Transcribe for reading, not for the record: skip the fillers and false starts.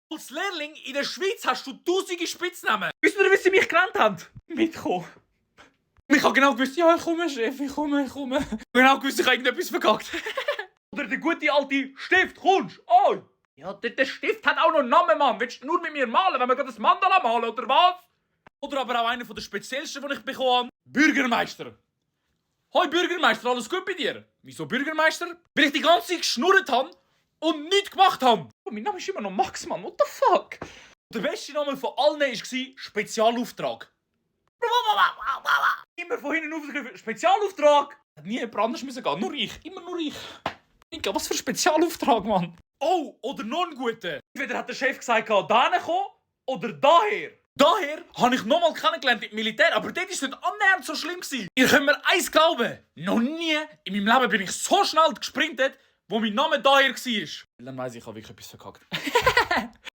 Als Lehrling in der Schweiz hast du tausende Spitznamen. Wisst ihr, wie sie mich genannt haben? Mitkommen. Und ich habe genau gewusst, ja, ich komme, Chef, ich komme. Genau gewusst, ich habe irgendetwas verkackt. Oder der gute alte Stift, kommst? Oh! Ja, der Stift hat auch noch einen Namen, Mann. Willst du nur mit mir malen, wenn wir gerade das Mandala malen, oder was? Oder aber auch einer der speziellsten, die ich bekommen habe. Bürgermeister. Hoi Bürgermeister, alles gut bei dir? Wieso Bürgermeister? Weil ich die ganze Zeit geschnurrt habe und nichts gemacht habe. Oh, mein Name ist immer noch Max, Mann. What the fuck? Der beste Name von allen war Spezialauftrag. Immer von hinten aufgegriffen. Spezialauftrag! Hat nie jemand anders müssen gehen. Nur ich. Immer nur ich. Digga, was für ein Spezialauftrag, Mann. Oh, oder noch ein guter. Entweder hat der Chef gesagt, dahin kommen oder daher. Daher habe ich nochmal kennengelernt im Militär, aber dort war es nicht annähernd so schlimm. Ihr könnt mir eins glauben. Noch nie in meinem Leben bin ich so schnell gesprintet, wo mein Name daher war. Dann weiss ich, ich habe wirklich etwas verkackt.